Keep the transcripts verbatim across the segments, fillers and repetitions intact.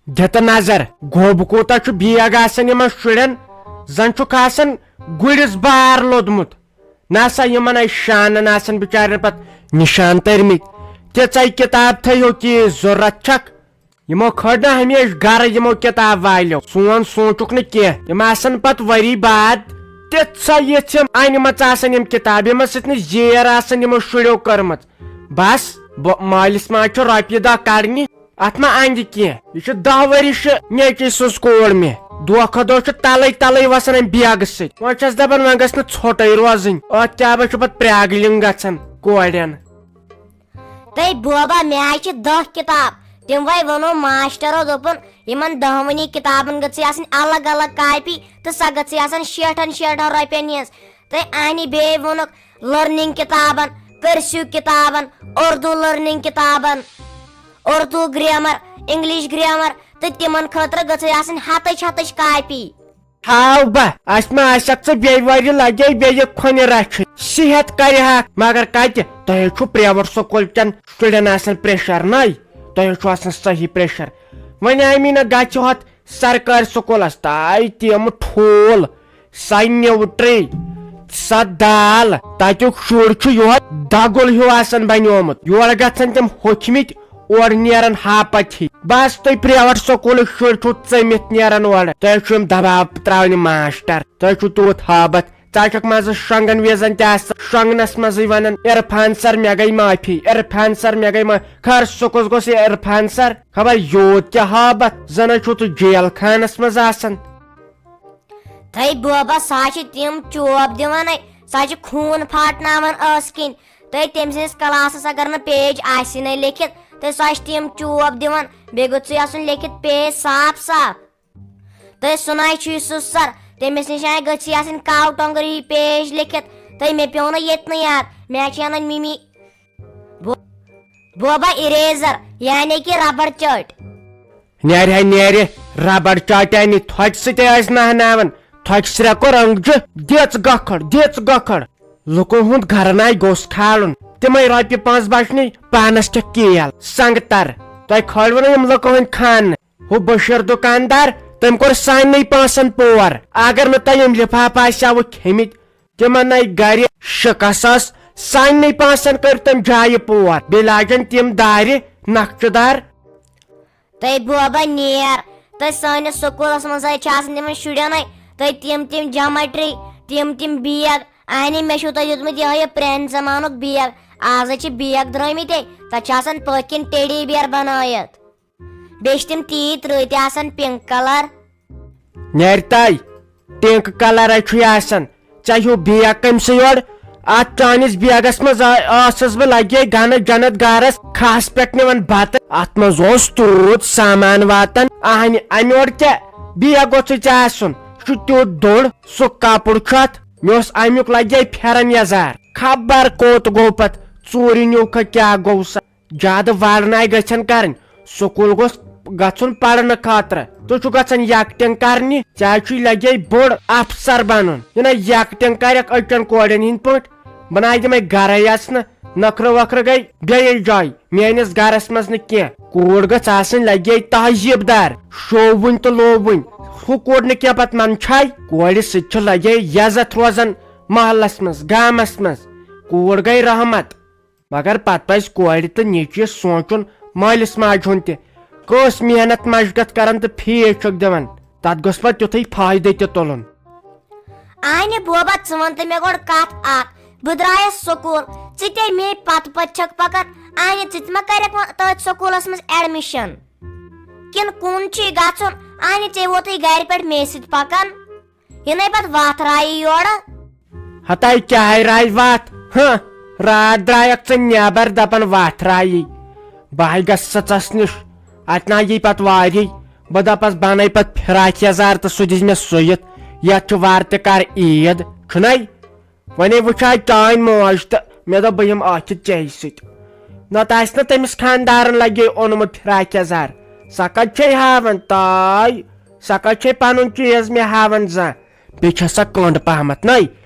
دِ تہٕ نظر، گوٚب کوٗتاہ چھُ بیگ آسان یِمن شُرٮ۪ن، زن چھُکھ آسان گُرِس بار لوٚدمُت۔ نہ سا یِمن آے شانن آسان بِچارٮ۪ن پتہٕ نِشان تٔرمٕتۍ۔ تِژے کِتاب تھٲیِو، کی ضروٗرت چھکھ۔ یِمو کھٲج نہ ہمیشہِ گرٕ یِمو کِتاب والیو، سون سونٛچُکھ نہٕ کینٛہہ۔ یِم آسان پتہٕ ؤری بعد تِژھ سا یِژھ یِم انِمژٕ آسان یِم کِتاب، یِمن سۭتۍ نہٕ زیر آسان یِمو شُرٮ۪و کٔرمٕژ۔ بس، بہٕ، مٲلِس ماجہِ چھُ رۄپیہِ دہ کڑنہِ، اتھ ما اندِ کینٛہہ؟ یہِ چھُ دہ ؤری چھُ نیٚچی سٕنٛز کوٗر مےٚ۔ دۄہ کھۄتہٕ دۄہ چھُ تلے تلے وسان امہِ بیگہٕ سۭتۍ۔ وۄنۍ چھس دپان وۄنۍ گژھِ نہٕ ژھوٚٹے روزٕنۍ۔ اتھ کیٛاہ بہ چھُ پتہٕ پرٛاگلِنگ گژھان کورٮ۪ن۔ تہٕ بوبا، مےٚ حظ چھِ دہ کِتاب۔ تِموے ووٚنُو ماسٹرو، دوٚپُن، یِمن دہونی کِتابن گٔژھٕے آسٕنۍ الگ الگ کاپی، تہٕ سۄ گٔژھٕے آسٕنۍ شیٹھن شیٹھن رۄپین ہِنٛز۔ تہٕ اہنہِ بیٚیہِ ووٚنُکھ لرننگ کِتابن، کرسیو کِتابن، اردو لرننگ کِتابن، اردو گرامر، انگلش گرامر، تہٕ تِمن خٲطرٕ گٔژھٕے آسٕنۍ ہتٕچ ہتٕچ کاپی۔ ہاو بہ، اسہِ ما آسکھ ژٕ بیٚیہِ ؤرِ لگے بیٚیہِ کھۄنہِ رچھِ۔ صحت کرِ ہا، مگر کتہِ؟ تۄہہِ چھُ پریویٹ سکول کٮ۪ن شُرٮ۪ن آسان پریشر، نَے؟ تۄہہِ چھُ آسان صحیح پریشر۔ وۄنۍ آمی نہ گژھِ ہۄتھ سرکٲرۍ سکولس، تاے تِم ٹھوٗل، سۄ نیوٹری، سۄ دال، تتیُک شُر چھُ یورٕ دگُل ہیوٗ آسان بنیومُت۔ یورٕ گژھن تِم ہوٚکھمٕتۍ، اورٕ نیرن ہاپتھی۔ بس تُہۍ پریویٹ سکولٕکۍ شُرۍ چھِو ژٔمِتھ نیران اورٕ۔ تۄہہِ چھِو یِم دباو تراونہِ ماسٹر۔ تۄہہِ چھُو تیوٗت ہابتھ۔ ژٕ چھکھ منٛزٕ شۄنٛگن وِزن تہِ آسان شۄنٛگنس منٛزٕے ونان، "عرفان سر، مےٚ گٔے معٲفی، عرفان سر، مےٚ گٔے معٲفی۔" خٲر، سُہ کُس گوٚژھ یہِ عرفان سر؟ خبر یوٗت کیٛاہ ہابتھ، زن ہے چھُو ژٕ جیل خانس منٛز آسان۔ تھے بوبا، سۄ حظ چھِ تِم چوب دِوان ہے، سۄ حظ چھِ خوٗن پھاٹناوان ٲس کِنۍ۔ تہٕ تٔمۍ سٕنٛدِس کلاسس اگر نہٕ پیج آسہِ نَے لیکھِتھ، تہٕ سُہ آسہِ تِم چوب دِوان۔ بیٚیہِ گوٚژھُے آسُن لیکھِتھ پیج صاف صاف۔ تہٕ سُہ نَے چھُے سُہ سر، تٔمِس نِش نَے گٔژھی آسٕنۍ کاو ٹۄنٛگرِ ہی پیج لیکھِتھ۔ تہٕ مےٚ پیوٚو نہٕ ییٚتہِ نہٕ یاد، مےٚ چھِ اَنٕنۍ مِمی بو-، بوبا اِریزر، یعنی کہِ ربڑ چٲٹۍ۔ نیرِ ہے نیرِ، ربڑ چاٹہِ انہِ تھۄکہِ سۭتۍ ٲسۍ نہناوان۔ تھۄکہِ سرٛکُر أنٛگجہِ، دِژ گۄکھڑ، دِژ گۄکھڑ۔ لُکن ہُنٛد گرٕ ناے گوٚژھ کھالُن۔ تِمے رۄپیہِ پانٛژھ بچنٕے، پانس کیٛاہ کیل، سنٛگتر۔ تۄہہِ کھٲلوٕ نہٕ یِم لُکہٕ ہٕنٛدۍ خانہٕ؟ ہُہ بشیر دُکاندار، تٔمۍ کوٚر سارنٕے پانٛژن پور۔ اگر نہٕ تۄہہِ یِم لفافہٕ آسہِ ہاوٕ کھیٚمٕتۍ، تِمن نَے گرِ شکست، سارنٕے پانٛژن کٔرۍ تٔمۍ جایہِ پور۔ بیٚیہِ لاجن تِم دارِ نقشہٕ دار۔ تہٕ بوبا نیر، تہٕ سٲنِس سکوٗلس منٛز حظ چھِ آسان تِمن شُرٮ۪ن ہے، تہٕ تِم تِم جمٹری، تِم تِم بیگ۔ اہنہِ، مےٚ چھُو تۄہہِ دیُتمُت یِہوٚے یہِ پرٛانہِ زمانُک بیگ۔ آز حظ چھِ بیگ درٛٲمٕتۍ ہے، تَتھ چھِ آسان پٔتھۍ کِنۍ ٹیڈی بیئر بنٲیِتھ۔ بیٚیہِ چھِ تِم تیٖتۍ رٕتۍ آسان، پِنک کلر۔ نیرِ تَے، پِنک کلر ہے چھُے آسان۔ ژےٚ ہیوٗ بیگ کٔمۍ سٕے یورٕ؟ اتھ چٲنِس بیگس منٛز آ-، ٲسٕس بہٕ لگے گنہٕ جنت گارس کھہس پٮ۪ٹھ نِوان بتہٕ۔ اتھ منٛز اوس تیوٗت سامان واتان، اہنہِ، امہِ یورٕ کیٛاہ بیگ گوٚژھُے ژےٚ آسُن؟ یہِ چھُ تیوٗت دوٚر، سُہ کپُر چھُ اتھ۔ مےٚ اوس امیُک لگے پھٮ۪رن یزار۔ خبر کوٚت گوٚو پتہٕ، ژوٗرِ نیوٗکھا کیٛاہ گوٚو سا؟ زیادٕ ورناے گژھن کرٕنۍ۔ سکوٗل گوٚژھ گژھُن پرنہٕ خٲطرٕ۔ تُہۍ چھِو گژھان یکٹِنگ کرنہِ، ژےٚ چھُے لگے بوٚڑ افسر بنُن۔ یہِ نہ یکٹِنگ کرکھ أچھن کورٮ۪ن ہٕنٛدۍ پٲٹھۍ، بناے تِمے گرے یژھ نہٕ۔ نخرٕ وخرٕ گٔے بیٚیِس جایہِ، میٲنِس گرس منٛز نہٕ کینٛہہ۔ کوٗر گٔژھ آسٕنۍ لگے تہذیٖب دار، شووٕنۍ تہٕ لووٕنۍ۔ ہُہ کوٚر نہٕ کینٛہہ پتہٕ منٛدچھاے۔ کورِ سۭتۍ چھُ لگے عزت روزان محلس منٛز، گامس منٛز۔ کوٗر گٔے رحمت۔ مگر پتہٕ پزِ کورِ تہٕ نیٚچوِس سونٛچُن مٲلِس ماجہِ ہُنٛد تہِ۔ کٲنٛسہِ محنت مشقت کران تہٕ فیٖس چھُکھ دِوان، تتھ گوٚژھ پتہٕ تیُتھُے فٲیدٕ تہِ تُلُن۔ اہنہِ بوبا، ژٕ وَن تہٕ مےٚ گۄڈٕ کتھ اکھ۔ بہٕ درٛایس سکوٗل، ژٕ تے مے پتہٕ پتہٕ چھکھ پکان۔ اہنہِ، ژٕ تہِ ما کرکھ وۄنۍ تٔتھۍ سکوٗلس منٛز ایڈمِشن؟ کِنہٕ کُن چھُے گژھُن؟ اہنہِ، ژےٚ ووتُے گرِ پٮ۪ٹھ مے سۭتۍ پکان۔ یِنَے پتہٕ وتھ رایی یورٕ۔ ہتاے کیٛاہ راے وتھ؟ ہہ، راتھ درٛایکھ ژٕ نٮ۪بر دپان وتھ رایی۔ بہٕ ہاے گژھٕ ژس نِش۔ اتہِ نا یی پتہٕ واری۔ بہٕ دپس بنَے پتہٕ فراک یزار تہٕ سُہ دِژ مےٚ سُوِتھ۔ یتھ چھُ وارٕ تہِ کر عید، چھُنَے؟ وۄنۍ وٕچھے چٲنۍ موج تہٕ مےٚ دوٚپ بہٕ یِمہٕ ٲکھِتھ ژےٚ سۭتۍ۔ نتہٕ آسہِ نہ تٔمِس خاندارن لگے اوٚنمُت فراک یزار۔ سۄ کتہِ چھے ہاوان تاے؟ سۄ کتہِ چھے پنُن چیٖز مےٚ ہاوان زانٛہہ؟ بیٚیہِ چھےٚ سۄ کٔنٛڈ پہمتھ۔ نَے،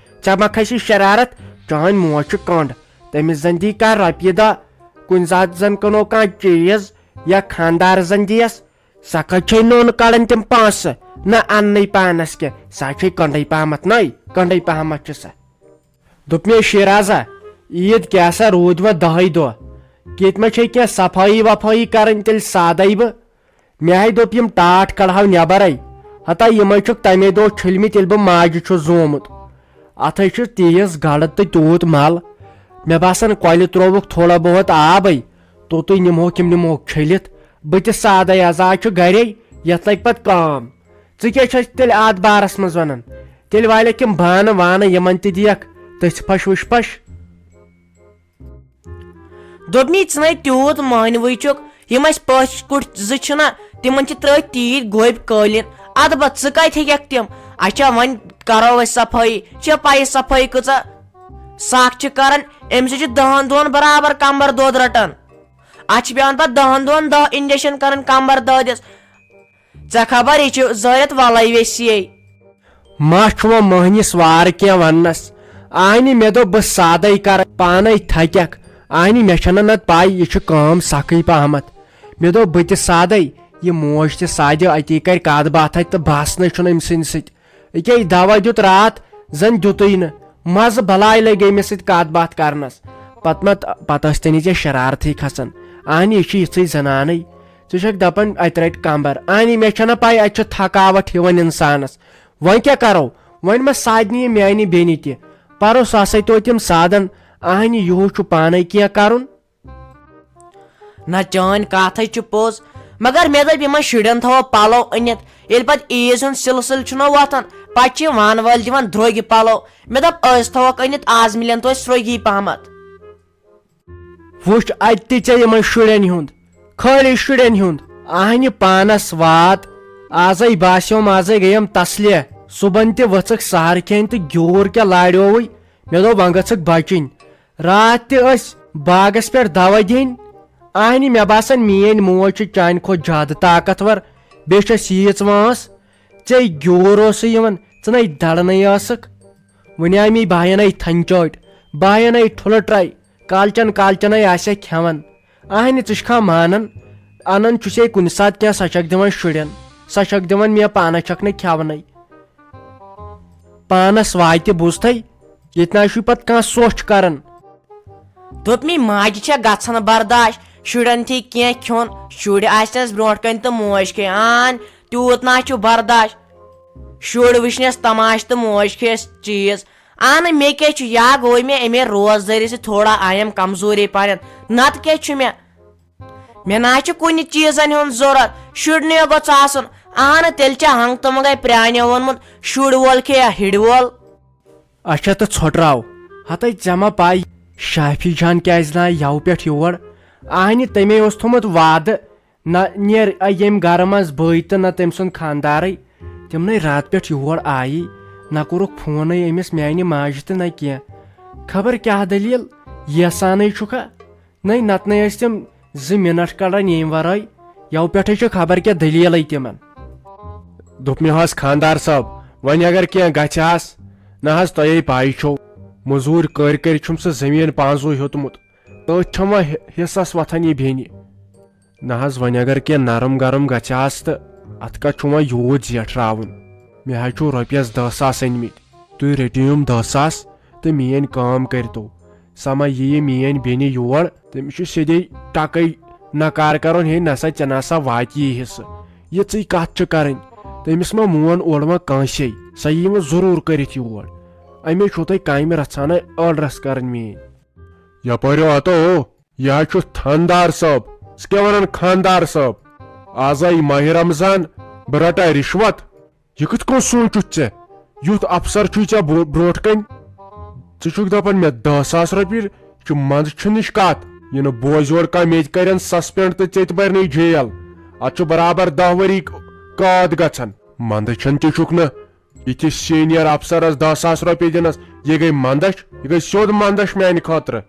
ژےٚ ما کھسی شرارت؟ چٲنۍ موج چھِ کٔنٛڈ۔ تٔمِس زن دی کانٛہہ رۄپیہِ دہ، کُنہِ ساتہٕ زن کٕنو کانٛہہ چیٖز یا خاندار زن دِیس، سۄ کتہِ چھے نوٚن کڑان تِم پونٛسہٕ؟ نہ اننٕے پانس کینٛہہ، سۄ چھے کنڈے پہمتھ، نَے کنڈے پہمتھ چھِ سۄ۔ دوٚپ مےٚ، "شیرازا، عیٖد کیٛاہ سا روٗدۍ وۄنۍ دَہے دۄہ، کیٚتہِ ما چھے کینٛہہ صفٲیی وفٲیی کرٕنۍ، تیٚلہِ سادے بہٕ۔" مےٚ ہے دوٚپ، "یِم ٹاٹھ کڑہو نٮ۪برے، ہتا یِمے چھُکھ تمے دۄہ چھٔلمٕتۍ، ییٚلہِ بہٕ ماجہِ چھُس زومُت۔ اتھے چھُ تیز گڑد تہٕ تیوٗت مل، مےٚ باسان کۄلہِ ترووُکھ تھوڑا بہت آبے، توٚتُے نِمہوکھ یِم، نِمہوکھ چھٔلِتھ۔ بہٕ تہِ سادے، از آز چھُ گرے، یتھ لگہِ پتہٕ کٲم۔ ژٕ کیٛاہ چھَس تیٚلہِ اتھ بارس منٛز ونان؟ تیٚلہِ والٮ۪کھ یِم بانہٕ وانہٕ، یِمن تہِ دِیَکھ تٔژھِ پھش وٕچھِ پھش۔" دوٚپمی، "ژٕ نے تیوٗت مٲنوٕے چھُکھ، یِم اَسہِ پٔژھۍ کُٹھۍ زٕ چھِنہ، تِمن چھِ ترٲوِتھ تیٖتۍ گوبۍ قٲلیٖن۔ اَدٕ بہ ژٕ کتہِ ہیٚککھ تِم؟ اچھا، وۄنۍ کرو أسۍ صفٲیی، چھےٚ پَیی صفٲیی کۭژاہ سخ چھِ کران، اَمہِ سۭتۍ چھِ دَہن دۄہن برابر کمبر دود رٹان۔ اتھ چھِ پٮ۪وان پتہٕ دَہن دۄہن دَہ انجیکشن کرٕنۍ کمبر دٲدِس۔ ژےٚ خبر یہِ چھُ زٲرِتھ وَلَے ویسیے۔" ما چھُ وۄنۍ مٔہنِس وارٕ کینٛہہ وننس؟ آہنہِ مےٚ دوٚپ بہٕ سادے کرٕ، پانے تھککھ۔ آہنہِ مےٚ چھنہٕ نتہٕ پاے، یہِ چھُ کٲم سخٕے پہمتھ۔ مےٚ دوٚپ بہٕ تہِ سادے، یہِ موج تہِ سادِ، اتی کرِ کتھ باتھ اتہِ تہٕ بس نَے چھُنہٕ أمۍ سٕنٛدِ سۭتۍ۔ أکے دوا دیُت راتھ، زن دیُتُے نہٕ۔ مزٕ بلاے لگے مےٚ سۭتۍ کتھ باتھ کرنس۔ پتہٕ ما، پتہٕ ٲسۍ تٔمِس یہِ شرارتھٕے کھسان۔ اہنہِ، یہِ چھِ یِژھٕے زنانٕے۔ ژٕ چھکھ دپان اتہِ رٹہِ کمبر۔ اہنہِ، مےٚ چھنہ پاے اتہِ چھِ تھکاوٹ یِوان انسانس۔ وۄنۍ کیٛاہ کرو؟ وۄنۍ ما سادنہِ یہِ میانہِ بیٚنہِ تہِ؟ پرُس آسے توتہِ تِم سادن۔ اہنہِ، یِہُس چھُ پانے کینٛہہ کرُن۔ نہ، چٲنۍ کتھ ہے چھِ پوٚز، مگر مےٚ دوٚپ یِمن شُرٮ۪ن تھاوو پلو أنِتھ، ییٚلہِ پتہٕ عیٖز ہُنٛد سلسلہٕ چھُنہ وۄتھان، پتہٕ چھِ وانہٕ وٲلۍ دِوان درٛوگۍ پلو۔ مےٚ دوٚپ أسۍ تھاووکھ أنِتھ، از مِلن توتہِ سرٛوگی پہمتھ۔ وٕچھ اتہِ تہِ ژےٚ یِمن شُرٮ۪ن ہُنٛد، خٲلی شُرٮ۪ن ہُنٛد۔ اہنہِ پانس وات، ازے باسیوم، ازے گٔیم تسلیہ۔ صُبحن تہِ ؤژھٕکھ سحر کھٮ۪نۍ تہٕ گیوٗر کیٛاہ لاریووُے، مےٚ دوٚپ وۄنۍ گٔژھٕکھ بچِنۍ۔ راتھ تہِ ٲسۍ باغس پٮ۪ٹھ دوا دِنۍ۔ اہنہِ، مےٚ باسان میٲنۍ موج چھِ چانہِ کھۄتہٕ زیادٕ طاقتور، بیٚیہِ چھس ییٖژ وٲنٛس۔ ژےٚ گیوٗر اوسُے یِوان، ژٕ نے دڑنے ٲسٕکھ۔ وۄنۍ آے مے بایَن اَے تھنہِ چٲٹۍ، بایَن اَے ٹھُلہٕ ٹرٛے، کالچن کالچن اَے آسہِ ہا کھٮ۪وان۔ اہنہِ، ژٕ چھُکھا مانان؟ انان چھُسے کُنہِ ساتہٕ کینٛہہ، سۄ چھکھ دِوان شُرٮ۪ن، سۄ چھکھ دِوان مےٚ، پانس چھکھ نہٕ کھٮ۪ونٕے۔ پانس واتہِ بوٗزتھے، ییٚتہِ نہ چھُے پتہٕ کانٛہہ سوچھ کران۔ دوٚپمے، ماجہِ چھےٚ گژھان برداش، شُرٮ۪ن تھی کینٛہہ کھیوٚن، شُرۍ آسنس برونٛٹھ کنہِ تہٕ موج کھے۔ آن، تیوٗت نہ چھُ برداش۔ شُرۍ وٕچھنس تماش تہٕ موج کھیس چیٖز۔ اہنہٕ، مےٚ کیٛاہ چھُ، یا گوٚو مےٚ اَمے روزدٲری سۭتۍ تھوڑا آیم کمزوری پہن، نتہٕ کیٛاہ چھُ مےٚ؟ مےٚ نہ چھُ کُنہِ چیٖزن ہُنٛد ضوٚرتھ، شُرنٕے گوٚژھ آسُن۔ اہنہٕ، تیٚلہِ چھا ہنٛگ تہٕ منٛگے پرٛانیو ووٚنمُت، شُرۍ وول کھے یا ہِڑۍ وول؟ اچھا تہٕ ژھۄٹراو، ہتے ژےٚ ما پاے شافی جان کیٛازِ نہ آے یَوٕ پٮ۪ٹھ یور؟ اہنہِ، تٔمۍ اوس تھوٚمُت وعدٕ، نہ نیر ییٚمہِ گرٕ منٛز بٲے تہٕ نہ تٔمۍ سُنٛد خانٛدارٕے۔ تِم نے راتہٕ پٮ۪ٹھ یور آیی، نہ کوٚرُکھ فونٕے أمِس میانہِ ماجہِ تہٕ نہ کینٛہہ۔ خبر کیٛاہ دٔلیٖل، ییسانٕے چھُکھا؟ نے نتہٕ نے ٲسۍ تِم زٕ مِنٹ کڑان ییٚمہِ ورٲے۔ یَوٕ پٮ۪ٹھے چھِ خبر کیٛاہ دٔلیٖلٕے تِمن۔ دوٚپ مےٚ حظ، خانٛدار صٲب، وۄنۍ اگر کینٛہہ گژھِ ہس، نہ حظ تۄہے پاے چھو، مٔزوٗرۍ کٔرۍ کٔرۍ چھُم سُہ زٔمیٖن پانٛژوٗ ہیوٚتمُت۔ تٔتھۍ چھم وۄنۍ حصس وۄتھان یہِ بیٚنہِ۔ نہ حظ، وۄنۍ اگر کینٛہہ نرم گرم گژھِ ہس تہٕ اتھ کتھ چھُ وۄنۍ یوٗت زیٹھراوُن؟ مےٚ حظ چھُو رۄپیس دہ ساس أنۍمٕتۍ، تُہۍ رٔٹِو یِم دہ ساس تہٕ میٲنۍ کٲم کٔرۍتو۔ سۄ ما یِیہِ میٲنۍ بیٚنہِ یور، تٔمِس چھُ سیٚدے ٹکے نکار کرُن، ہے نسا ژےٚ نسا واتی یہِ حصہٕ۔ یِژٕے کتھ چھِ کرٕنۍ، تٔمِس ما مون اورٕ وۄنۍ کٲنٛسے، سۄ یِیہِ وۄنۍ ضروٗر کٔرِتھ یور۔ أمے چھُو تۄہہِ کامہِ رژھانہ ٲڈرس کرٕنۍ میٲنۍ۔ یپٲرۍ واتو۔ یہِ حظ چھُ تھاندار صٲب۔ ژٕ کیٛاہ وَنان خانٛدار صٲب؟ آز آیہِ ماہِ رمضان، بہٕ رَٹا رِشوت؟ یہِ کِتھ کٔنۍ سوٗنٛچُتھ ژےٚ؟ یُتھ افسر چھُے ژےٚ برو-، برونٛٹھ کَنۍ؟ ژٕ چھُکھ دَپان مےٚ دَہ ساس رۄپیہِ چھُ منٛدچھنٕچ کَتھ؟ یہِ نہٕ بوزِ یورٕ کانٛہہ، مےٚ تہِ کَرن سسپینڈ تہٕ ژےٚ تہِ بَرنَے جیل۔ اَتھ چھُ برابر دَہ ؤری قٲد گژھان۔ منٛدچھان تہِ چھُکھ نہٕ۔ یِتھِس سینیئر افسرس دَہ ساس رۄپیہِ دِنس، یہِ گٔے منٛدچھ، یہِ گٔے سیوٚد منٛدچھ میانہِ خٲطرٕ۔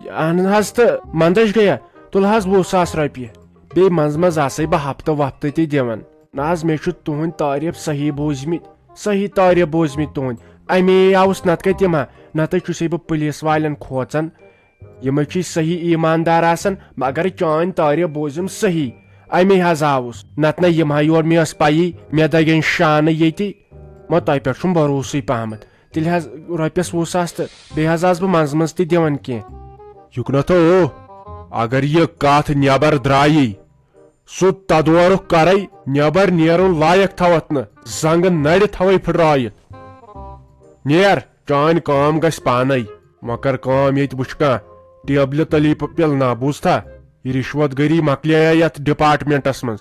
اہن حظ، تہٕ منٛدچھ گٔیا، تُل حظ وُہ ساس رۄپیہِ۔ بیٚیہِ منٛزٕ منٛزٕ آسے بہٕ ہفتہٕ وفتہٕ تہِ دِوان۔ نہ حظ، مےٚ چھُ تُہنٛدۍ تعریف صحیح بوٗزمٕتۍ، صحیح تعریف بوٗزمٕتۍ تُہنٛدۍ۔ اَمے آوُس، نتہٕ کتہِ یِمہٕ ہا؟ نتہٕ چھُسے بہٕ پُلیٖس والٮ۪ن کھوژان۔ یِمے چھِ صحیح ایٖماندار آسان، مگر چٲنۍ تعریف بوٗزِم صحیح۔ امی حظ آوُس، نتہٕ نہ یِم ہا یور، مےٚ ٲس پَیی، مےٚ دَگن شانہٕ ییٚتی۔ ما تۄہہِ پٮ۪ٹھ چھُم بھروسٕے پہمتھ، تیٚلہِ حظ رۄپیَس وُہ ساس تہٕ بیٚیہِ حظ آسہٕ بہٕ منٛزٕ منٛزٕ تہِ دِوان کینٛہہ۔ یُکنتھو، اگر یہِ کتھ نٮ۪بر درٛایی، سُہ تدورُک کرے، نٮ۪بر نیرُن لایق تھاوتھ نہٕ، زنگہٕ نرِ تھاوے پھٕٹرٲیِتھ۔ نیر، چٲنۍ کٲم گژھِ پانے۔ وۄنۍ کر کٲم ییٚتہِ وٕچھ کانٛہہ، ٹیبلہِ تلی پ-، پِل نا، بوٗزتھا؟ یہِ رِشوت گٔری مۄکلییا یتھ ڈپارٹمنٹس منٛز۔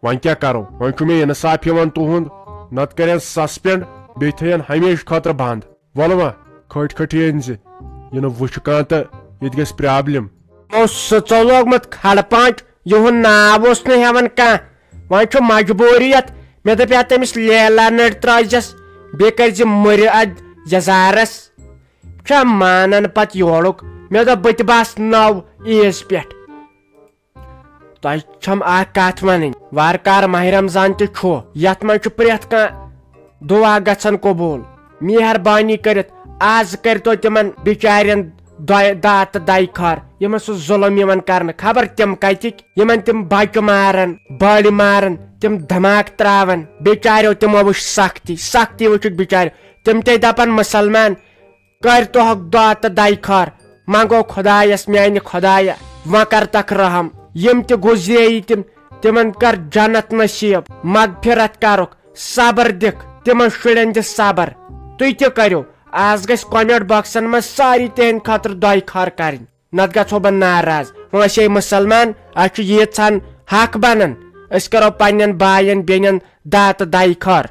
وۄنۍ کیٛاہ کرو؟ وۄنۍ چھُ مےٚ انصاف یِوان تُہُنٛد، نتہٕ کرن سسپینڈ، بیٚیہِ تھٲین ہمیشہٕ خٲطرٕ بنٛد۔ وَلہٕ وۄنۍ کھٔٹۍ کھٔٹۍ أنۍ زِ، یہِ نہٕ وٕچھِ کانٛہہ تہٕ ییٚتہِ گژھِ پرابلم۔ یِمو سٕژو لوگمُت کھڑ پانٛچ، یِہُنٛد ناو اوس نہٕ ہٮ۪وان کانٛہہ۔ وۄنۍ چھُ مجبوٗری یتھ۔ مےٚ دَپیٛاو تٔمِس لیلا نٔٹۍ ترٛٲوزٮ۪س، بیٚیہِ کٔرۍ زِ مُرِ اتھ یزارس۔ چھا مانان پتہٕ یورُک؟ مےٚ دوٚپ بہٕ تہِ بس نو عیٖز پٮ۪ٹھ۔ تۄہہِ چھم اکھ کتھ ونٕنۍ، وارٕ کارٕ ماہِ رمضان تہِ چھُ، یتھ منٛز چھُ پرٛٮ۪تھ کانٛہہ دُعا گژھان قبوٗل۔ مہربٲنی کٔرِتھ آز کٔرۍتو تِمن بِچارٮ۪ن دۄیہِ، داتہٕ دَیہِ خٲر، یِمن سُہ ظُلم یِوان کرنہٕ۔ خبر تِم کتِکۍ، یِمن تِم بچہِ مارن، بٔڑۍ مارن، تِم دھماکہٕ تراون۔ بِچاریو تِمو وٕچھ سختی، سختی وٕچھُکھ بِچاریو۔ تِم تے دپن مُسلمان، کٔرۍ توہُک دۄہ تہٕ دَیہِ خٲر، منٛگو خۄدایس، میانہِ خۄدایہ، وۄنۍ کر تکھ رحم۔ یِم تہِ گُزرییی تِم، تِمن کر جنت نصیب، مغفرت کرُکھ، صبر دِکھ، تِمن شُرٮ۪ن دِ صبر۔ تُہۍ تہِ کٔرِو، آز گژھِ comment boxن منٛز ساری تِہنٛدِ خٲطرٕ دۄیہِ خٲر کرٕنۍ، نتہٕ گژھو بہٕ ناراض۔ وۄنۍ أسۍ ہے مُسلمان، اسہِ چھُ ییٖژہن حق بنان، أسۍ کرو پننٮ۪ن باین بیٚنٮ۪ن داتہٕ دَیہِ خٲر۔